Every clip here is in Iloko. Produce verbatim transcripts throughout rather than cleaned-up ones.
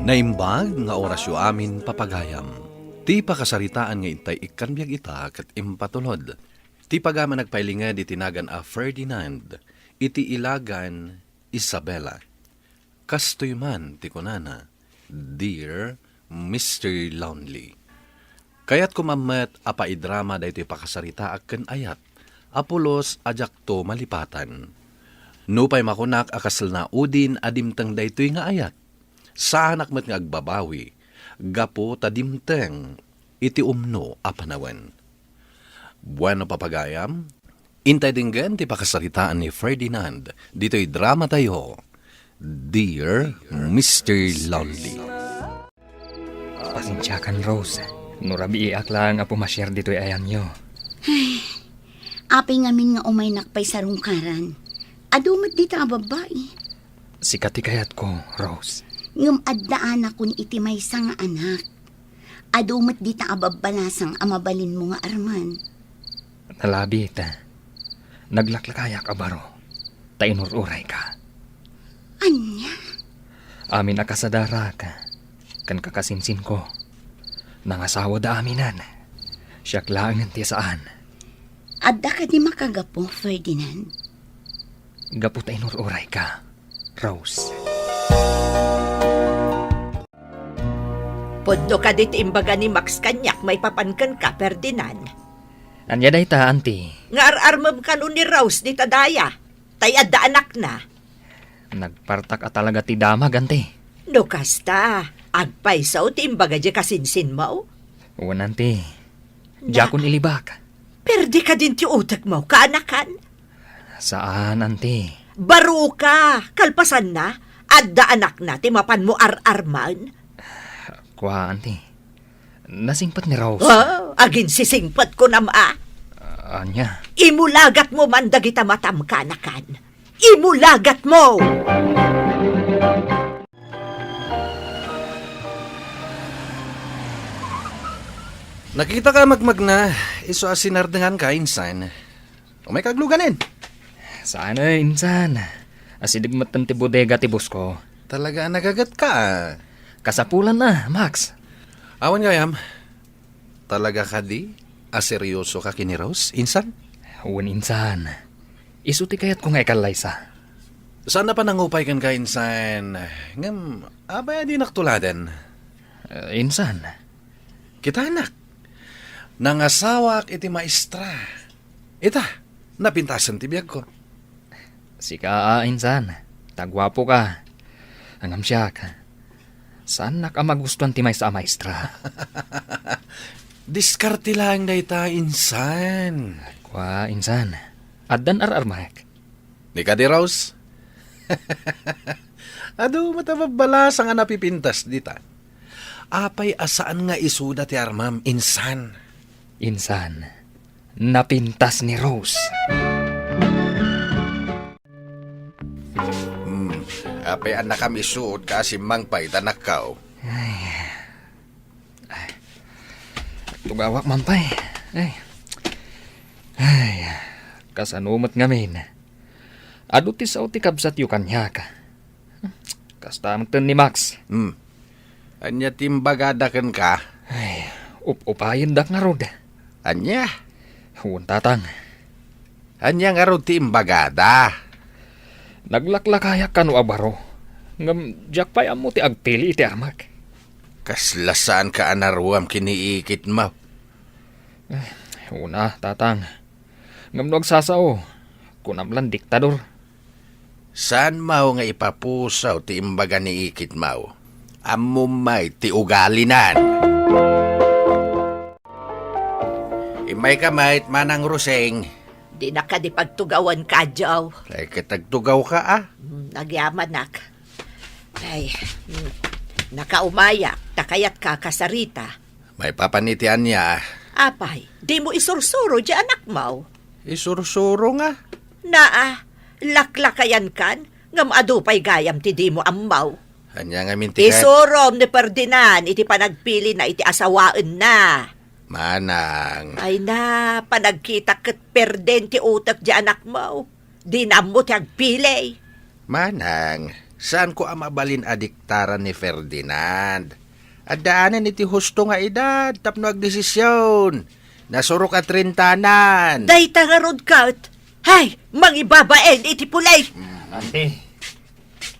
Naimbag nga orasyo amin, papagayam. Ti pakasaritaan nga intay ikkan biag ita ket impatulod. Ti pagayam a nagpailinged iti nagan a Ferdinand iti ilagan Isabela. Kastoy man ti kunana, "Dear Mister Lonely." Kayatko man met a paidrama daytoy pakasaritaak ken ayat a pulos a diakto malipatan. Nupay makunak a kasla naudin a dimteng daytoy nga ayat, saanak met nga agbabawi gapu ta dimteng iti umno a panawen. Bueno, papagayam, intay denggen ti pakasaritaan ni Ferdinand ditoy dramatayo, Dear Mister Lonely. Pasensiakan, Rose, no rabiiak laeng a pumasiar ditoy ayanyo. Apay ngamin nga umaynak pay sarungkaran? Adu met dita a babbai. Sika ti kayatko, Rose. Ngem addaanakon iti maysa nga anak. Adu met dita a babbalasang a mabalinmo nga Arman. Nalabit. Naglaklakayak a baro, ta inur-urayka. Ania? Amin a kasadarak ken kakasinsinko, nangasawada aminen. Siak laengen ti saan. Adda kadi makagapu, Ferdinand? Gapu ta inur-urayka, Rose. Pudno kadi ti imbaga ni Max kaniak maipapan kenka, Ferdinand? Ania dayta, Auntie? Nga ar-armem kano ni Rose dita daya, tay adda anakna. Nagpartak a talaga ti damag, Auntie. No kasta, agpayso ti imbaga diay kasinsinmo? Wen, Auntie. Na- Diakon ilibak. Perde kadin ti utekmo, kaanakan? Saan, Auntie. Baroka, kalpasanna, adda anakna ti mapanmo ar-arman? Kua, Auntie. Nasingpet ni Rose. Oh, aginsisingpet, kunam a. Ania? Imulagatmo man dagita matam, kaanakan. Imulagatmo! Nakitaka a magmagna, isu a sinardenganka, insan. Umayka agluganen. Saan, insan. Asideg metten ti bodega ti boss ko. Talaga a nagagetka, a. Kasapulan a, Max. Awan gayam. Talaga kadi a seryosoka ken ni Rose, insan? Wen, insan. Isu ti kayatko nga ikallaysa. Saan a panangupay kenka, insan. Ngem, apay a dinak tuladen? Eh, insan. Kitanak. Nangasawaak iti maestra. Ita, napintasen ti biagko. Sika a, insan. Ta guapoka. Ngem siak, saannak a magustuan ti maysa a maestra. Diskarte laeng dayta, insan. Kua, insan. Addan ar-armak. Ni kadi, Rose? Adu met a babbalasang a napipintas dita. Apay a saan nga isuda ti armam, insan? Insan, napintas ni Rose. Hmm, apay a nakam isuot ka a simmangpay ta nakkaw? Ay. Ay. Tugawak man pay. Ay. Ay. Kasano met ngamin? Adu ti sao ti kabsatyo kaniak. Kasta met ni Max. Hmm. Ania ti imbagada kenka? Ay, up-upayendak ngarud. Ania? Wen, tatang. Ania ngarud ti imbagada? Naglaklakayak kano a baro. Ngem diak pay ammo ti agpili iti armak. Kasla saanka a naruam ken ni ikitmo. Eh, una, tatang. Ngem no agsasao, kunam lan diktador. Saanmo nga ipapusaw ti imbaga ni ikitmo? Ammom met ti ugalinan. Immayka met, Manang Roseng. Dinak kadi pagtugawan, Kadyaw. Ay, ket agtugawka, a? Hmm, agyamanak. Ay, hmm, nakaumayak, ta kayatka kasarita. Maipapan iti ania? Apay, dimo isursuro diay anakmo? Isursuro nga? Naa, laklakayankan, ngem adu pay gayam ti dimo ammo. Ania ngamin ti kayat- Isurom ni Ferdinand iti panagpilina iti asawaenna. Manang. Ay na, panagkitak ket perden ti utek diay anakmo. Dina ammo ti agpili. Manang, Saanko a mabalin a diktaran ni Ferdinand. Addaanen iti husto nga edad tapno agdesision. Nasurok a trintanan. Dayta ngarud ket. Hay, mangibabain iti puli. Ante,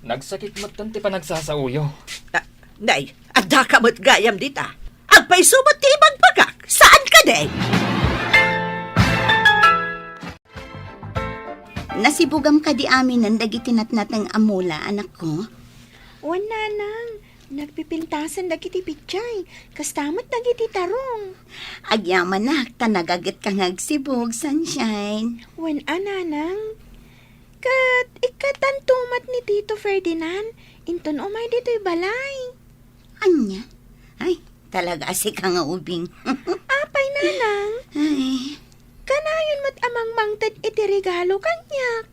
nagsakit metten ti panagsasaoyo. Ah, nay, addaka met gayam dita. Agpayso met ti ibagbagak. Saan kadi? Nasibugam kadi aminen dagiti natnateng a mula, anakko? Wen, nanang, nagpipintasan dagiti pichay, kasta met dagiti tarong. Agyamanak, ta nagagetka nga agsibug, Sunshine. Wen a, nanang. Ket ikkatanto met ni Tito Ferdinand, inton umay ditoy balay. Ania? Ay, talaga a sika nga ubing. Apay, nanang? Ay. Kanayon met a mangmangted iti regalo kaniak.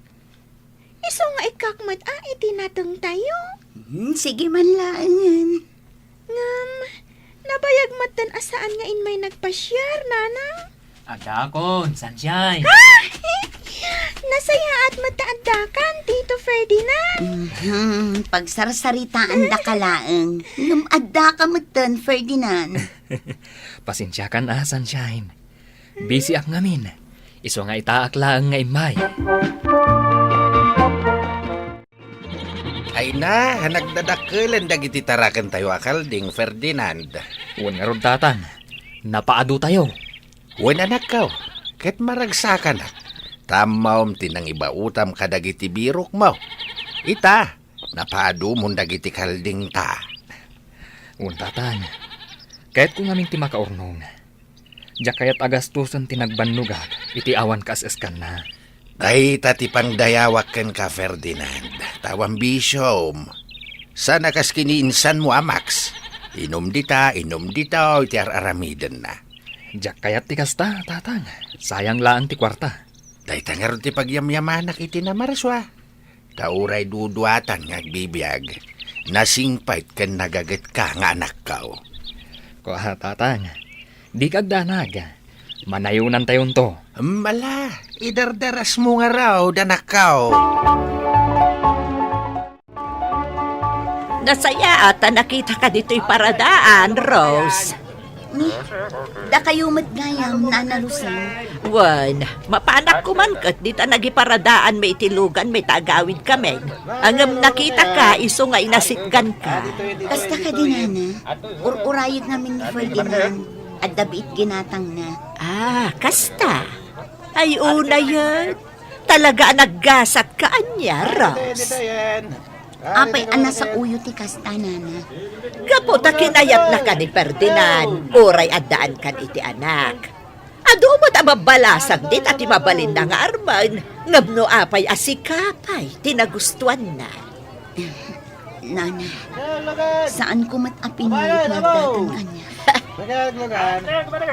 Isu nga ikkak met a iti natengtayo. Hmm, sige man laengen. Ngem, nabayag metten a saan nga immay nagpasiar, nanang? Adakon, Sunshine. Ah! Nasayaat met ta addakan, Tito Ferdinand. Mhm, pagsarsaritaandaka laeng. Ngem addaka metten, Ferdinand. Pasensiakan a, Sunshine. Busy ak ngamin. Isu nga itaak laeng nga immay. Ay na, nagdadakkelen dagiti tarakentayo a kalding, Ferdinand. Wen ngarud, Tatang, napaadutayo. Wen, anakko, ket maragsakanak. Ta ammom ti nangibaotam kadagiti birokmo. Ita, napaadumon dagiti kaldingta. Wen, Tatang, kayatko ngamin ti makaurnong. Diak kayat a gastosen ti nagbannogak iti awan kaes-eskanna. Dayta ti pangdayawak kenka, Ferdinand, ta awan bisiom. Saan a kas kiniinsanmo a Max. Inum dita, inum ditoy ti ar-aramidenna. Diak kayat ti kasta, Tatang. Sayang laeng ti kuarta. Dayta ngarud ti pagyamyamanak iti namarsua. Ta uray duduatan nga agbibiag, nasingpet ken nagagetka nga anakko. Kua, Tatang, dika agdanag. Manayonantayonto. Ala, idardarasmo ngarud, anakko. Nasayaat a nakitaka ditoy paradaan, Rose. Ni, dakayo met gayam, Nana Rosing. Wen, mapanak koma ket dita nagiparadaan mi iti lugan mi ta agawidkamin. Ngem nakitaka isu nga inasitganka. Kasta kadi, Nana? Ur-urayeg ngamin ni Ferdinand. Adda biit ginatangna. Ah, kasta. Ay, unayen. Talaga a naggasatka ania, Rose. Apay a nasaoyo ti kasta, Nana? Gapu ta kinayatnaka ni Ferdinand, uray addaankan iti anak. Adu met a mabbalasang dita ti mabalinna nga armen, ngem no apay a sika pay ti nagustuanna. Nana, saanko met a pinili nga agdateng ania.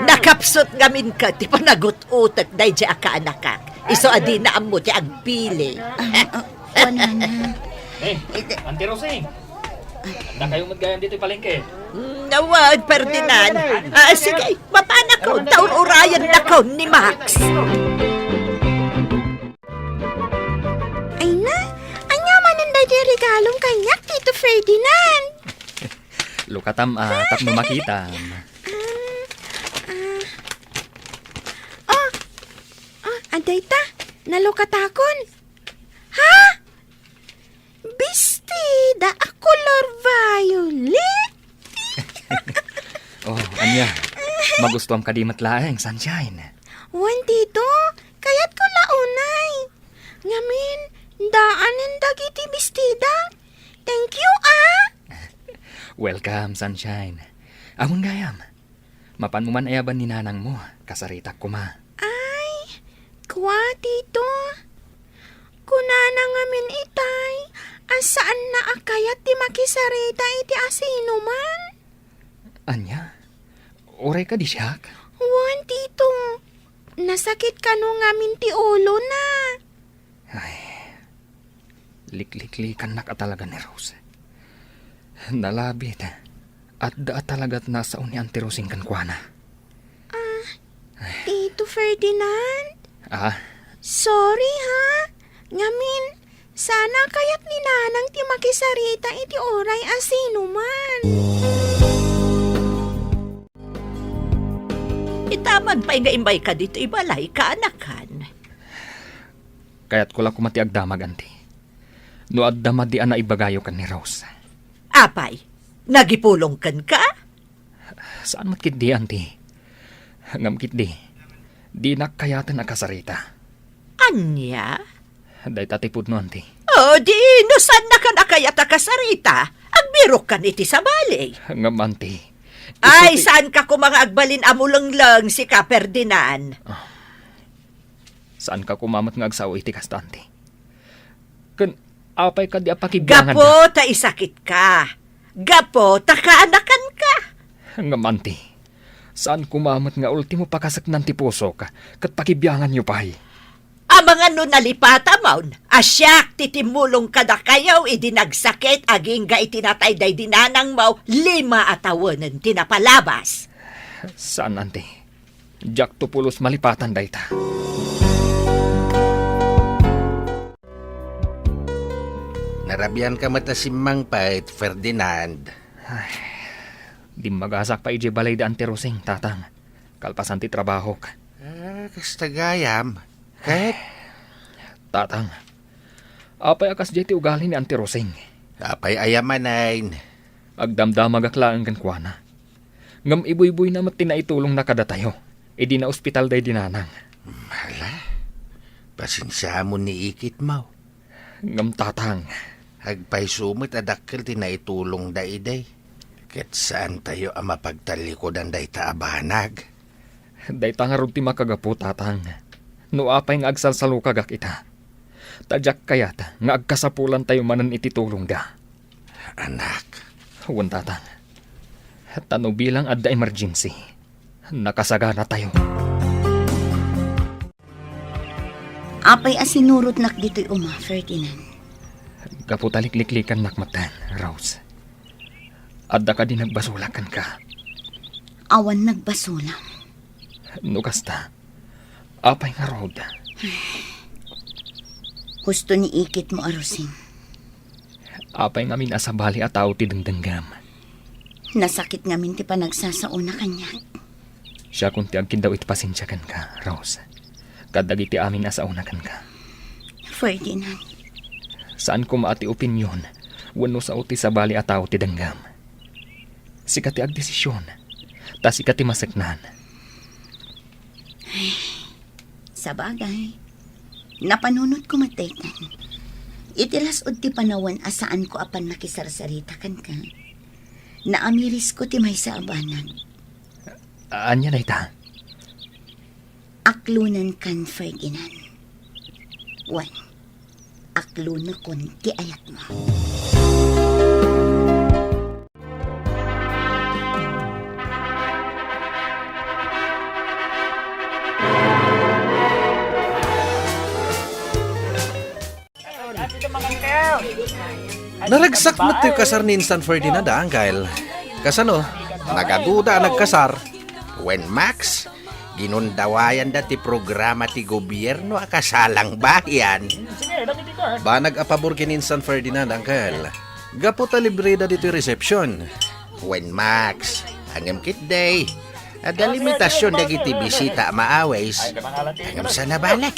Nakapsut ngamin ket ti panagut-utek daydiay a kaanakak. Isu a dina ammo ti agpili. Ah, ah, Kuan, Nana. Eh, Ante Rosing. Dakayo met gayam ditoy palengke. Mm, awan, Ferdinand. Ah, sige, mapanakon, ta ur-urayennakon ni Max. Ay na, ania manen daydiay regalom kaniak, Tito Ferdinand? Lukatam a tapno makitam. Ah, ah. Oh, oh, adda ita, nalukatakon. Ha? Bestida a kolor violet? Oh, ania? Magustuam kadi met laeng, Sunshine? Wen, Tito, kayatko la unay. Ngamin, daanen dagiti bestida. Thank you, ah! Welcome, Sunshine. Ammon gayam, mapanmo man ayaban ni nanangmo, kasaritak koma. Ay, kua, Tito. Kunana ngamin itay a saanna a kayat ti makisarita iti asinoman. Ania? Uray kadi siak? Wen, Tito. Nasakit kano ngamin ti ulona. Ay, likliklikannak a talaga ni Rose. Nalabit, adda a talagat nasao ni Auntie Rosing kenkuana. Ah, Tito Ferdinand? Ah? Sorry, ha? Ngamin, Saan a kayat ni Nanang ti makisarita iti uray a sinuman. Ita man pay nga immayka ditoy balay, kaanakan. Kayatko la koma ti agdamag, Auntie. No adda madi a naibagayo ken ni Rose. Apay, nagipulong kenka? Saan met ketdi, Auntie. Ngem ketdi, dinak kayaten a kasarita. Ania? Dayta ti pudno, Auntie. O, di, no saannakan a kayat a kasarita, agbirokkan iti sabali. Ngem, Auntie, Ay, isuti- saanka koma nga agbalin a mulengleng, sika, Ferdinand. Ah. Saanka koma met nga agsao iti kasta, Auntie. Ken apay kadi a pakibiangan Gapu ta isakitka. Gapu ta kaanakanka. Ngem, Auntie, saan koma met nga ultimo pakaseknan ti pusok ket pakibianganyo pay. Amangan no nalipatamon a siak ti timmulong kadakayo idi nagsakit agingga iti natay daydi nanangmo lima a tawenen ti napalabas. Saan, Auntie. Diakto pulos malipatan dayta. Narabianka met a simmangpet, Ferdinand. Ay, dimmagasak pay idiay balay da Auntie Rosing, Tatang. Kalpasan ti trabahok. Ah, kasta gayam. Ket? Tatang, apay a kasdiay ti ugali ni Auntie Rosing? Apay aya manen? Agdamdamagak laeng kenkuana. Ngem ibuyboyna met ti naitulongna kadatayo idi naospital daydi nanang. Hala, pasensiamon ni ikitmo. Ngem, Tatang. Agpayso met a dakkel ti naitulongda idi. Ket saantayo a mapagtallikudan dayta a banag. Dayta ngarud ti makagapu, Tatang, no apay nga agsalsalukagak ita. Ta diak kayat nga agkasapulantayo manen iti tulongda. Anak. Wen, Tatang. Ta no bilang adda emergency, nakasaganatayo. Apay a sinurotnak ditoy uma, Ferdinand? Gapu ta likliklikannak met, Rose. Adda kadi nagbasolak kenka? Awan nagbasolam. No kasta, apay ngarud? Husto ni ikitmo a Rosing. Apay ngamin a sabali a tao ti dengdenggem? Nasakit ngamin ti panagsasaona kaniak. Siakon ti agkiddaw iti pasensia kenka, Rose. Kadagiti amin a saona kenka. Ferdinand. Saan koma a ti opinyon wenno sao ti sabali a tao ti denggem. Sika ti agdesision, ta sika ti maseknan. Sabagay, napanunotko met daytan. Iti las-ud ti panawen a saanko a pannakisarsarita kenka, naamirisko ti maysa a banag. Ania dayta? Aklonenkan, Ferdinand. Wen, aklonekon ti ayatmo. Naragsak met toy kasar ni Insan Ferdinand, a, Uncle. Kasano? Nagaduda a nagkasar? Wen, Max, ginundawayanda ti programa ti gobierno a kasalang bayan. Banag a pabor ken ni Insan Ferdinand, Uncle. Gapu ta libreda ditoy reception. Wen, Max, ngem ketdi, adda limitasion dagiti bisita a maawis. Ngem saan a bale,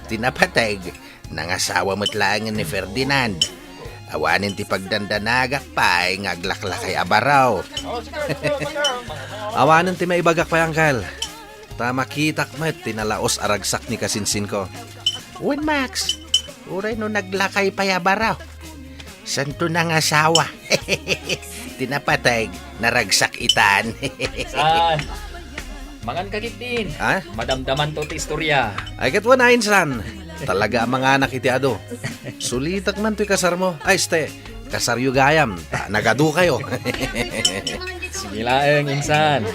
ti napateg, nangasawa met laengen ni Ferdinand. Awanen ti pagdandanagak pay nga aglaklakay a baro. Awanen ti maibagak pay, Uncle. Ta makitak met ti nalaos a ragsak ni kasinsinko. Wen, Max, uray no naglakay pay a baro, saanto nangasawa. Ti napateg, naragsak itan. San? Mangan ka ketdin. Ha? Madamdamanto ti istorya. Ay, ket wen, Insan. Talaga a manganak iti adu. Sulitek man toy kasarmo. Ay, este, kasaryo gayam, ta nagadukayo. Sige laeng, Insan.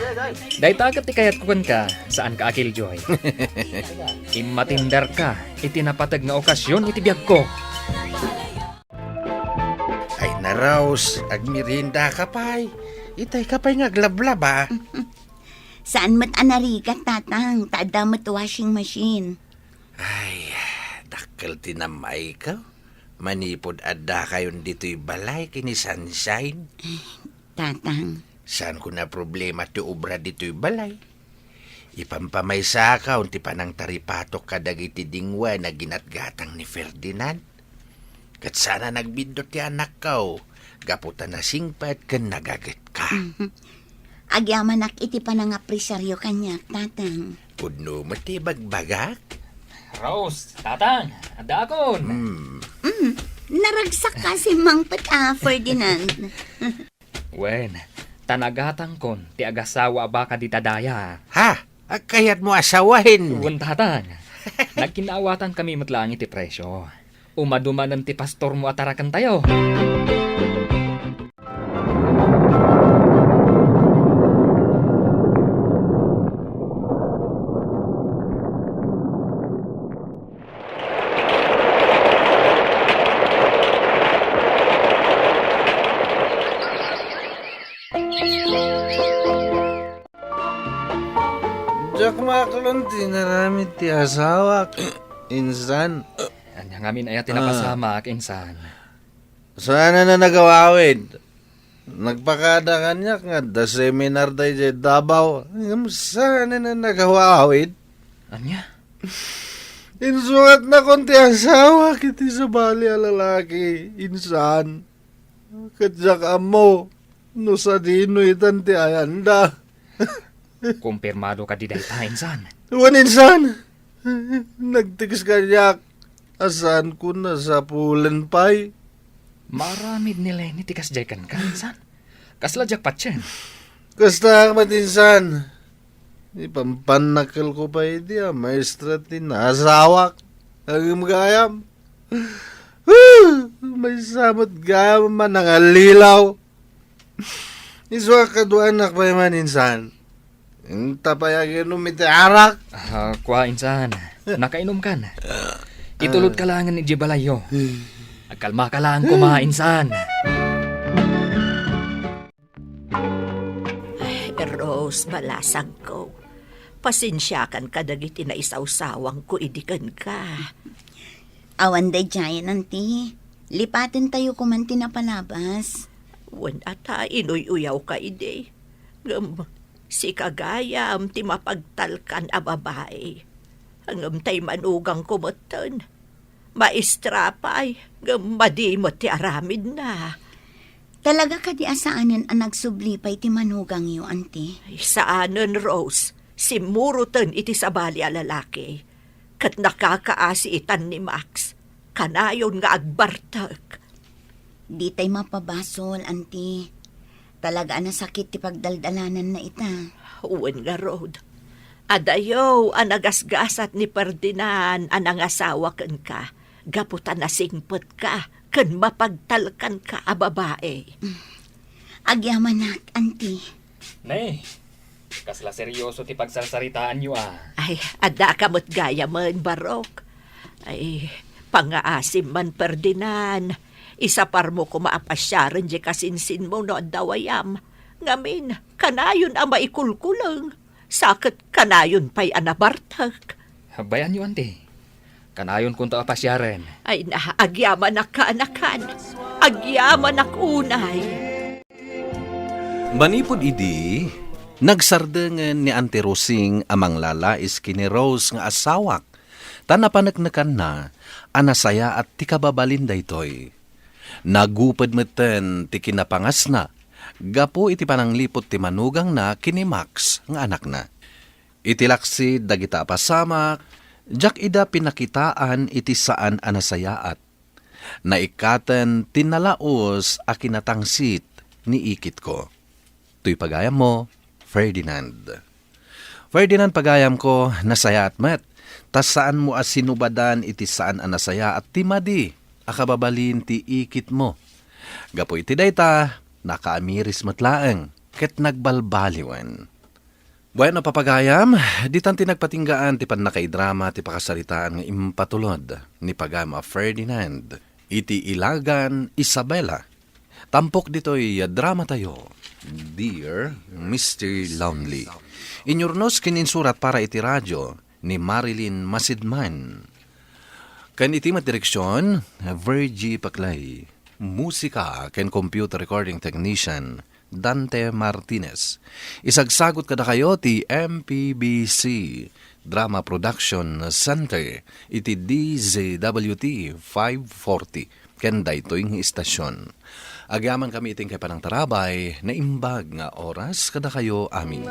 Dayta ket ti kayatko kenka, saanka a killjoy. Immatenderka iti napateg nga okasion iti biagko. Ay, na, Rose, agmeriendaka pay. Itayka pay nga aglablaba. Saan met a narigat, Tatang, ta adda met washing machine. Ay, dakkel ti nam-ayko. manipud addakayon ditoy balay ken ni Sunshine? Tatang. Saanko a problema ti obra ditoy balay. Ipampamaysaak ti panangtaripatok kadagiti dingwen a ginatgatang ni Ferdinand. Ket saan a nagbiddut ti anakko, gapu ta nasingpet ken nagagetka. Mhm. Agyamanak iti panangapresiaryo kaniak, Tatang. Pudno met ti ibagbagak. Rose, Tatang, addaakon. Hmm. Mm, naragsak ka simmangpet a, Ferdinand. Wen, ta nagatangkon ti agasawa a baka dita daya. Ha? Kayatmo a sawen? Wen, Tatang. Nagkinaawatankamin met laeng iti presio. Umadu manen ti pastormo a tarakentayo. Diak maklon ti inaramid ti asawak, insan. Ania ngamin aya ti napasamak, insan? Saan a nagawawid. Nagpakada kaniak nga adda seminar daydiay Davao. Ngem saan a nagawawid. Ania? Insuratnakon ti asawak iti sabali a lalaki, insan. Ket diak ammo no sadino itan ti ayanda. Kumpirmado kadi dayta, insan? Wen, insan. Nagtext kaniak a saanko a sapulen pay. Maaramid ni Leni ti kasdiay kenka, insan? Kasla diak patien. Kasta met, insan. Ipampannakkelko pay idi a maestra ti naasawak. Ngem gayam. Maysa met gayam a manangallilaw. Isu a kaduanak pay man, insan. Inta pay aginom iti arak. Ah, kua, insan. Nakainumkan. Itulodka laengen idiay balayyo. Agkalmaka laeng koma, insan. Ay, Rose, balasangko. Pasensiakan kadagiti naisawsawangko idi kenka. Awan daydiayen, Auntie. Lipatentayo koman ti napalabas. Wen a ta inuy-uyawka idi. Ngem sika gayam ti mapagtalkan a babai. Ngem tay manugangko metten. Maestra pay, ngem madi met ti aramidna. Talaga kadi a saanen a nagsubli pay ti manugangyo, Auntie? Ay, saanen, Rose. Simmuroten iti sabali a lalaki. Ket nakakaasi itan ni Max. Kanayon nga agbartek. Ditay mapabasol, Auntie. Talaga a nasakit ti pagdaldalananna ita. Wen ngarud, adayo a nagasgasat ni Ferdinand a nangasawa kenka gapu ta nasingpetka ken mapagtalkanka a babai. Agyamanak, Auntie. Ne, kasla serioso ti pagsarsaritaanyo, a. Ay, addaka met gayamen, Barok. Ay, pangngaasim man, Ferdinand. Isaparmo koma a pasiaren diay kasinsinmo no adda wayam. Ngamin, kanayon a maikulkuleng. Sa ket kanayon pay a nabartek. Bay-anyo, Auntie. Kanayonkonto a pasiaren. Ay na, agyamanak, kaanakan. Agyamanak unay. Manipud idi, nagsardengen ni Auntie Rosing a manglalais ken ni Rose nga asawak, ta napaneknekanna a nasayaat ti kababalin daytoy. Naguped metten ti kinapangasna gapu iti panangliput ti manugangna ken ni Max nga anakna. Iti laksid dagita a pasamak, diak ida pinakitaan iti saan a nasayaat. Naikkaten ti nalaus a kinatangsit ni ikitko. Toy pagayammo, Ferdinand. Ferdinand, pagayamko, nasayaat met, ta saanmo a sinubadan iti saan a nasayaat ti madi a kababalin ti ikitmo. Gapu iti dayta, nakaamiris met laeng ket nagbalbaliwen. Bueno, papagayam, ditan ti nagpatinggaan ti pannakaidrama ti pakasaritaan nga impatulod ni pagayam a Ferdinand iti Ilagan Isabela. Tampok ditoy dramatayo, Dear Mister Lonely. Inyurnos ken insurat para iti radio ni Marilyn Masidman. Ken iti met direksyon, Virgie Paclay. Musika ken computer recording technician, Dante Martinez. Isagsagot kadakayo ti M P B C Drama Production Center iti D Z W T five forty ken daytoy nga istasyon. Agyaman kami iti inkay panangtarabay, naimbag nga oras kadakayo amin.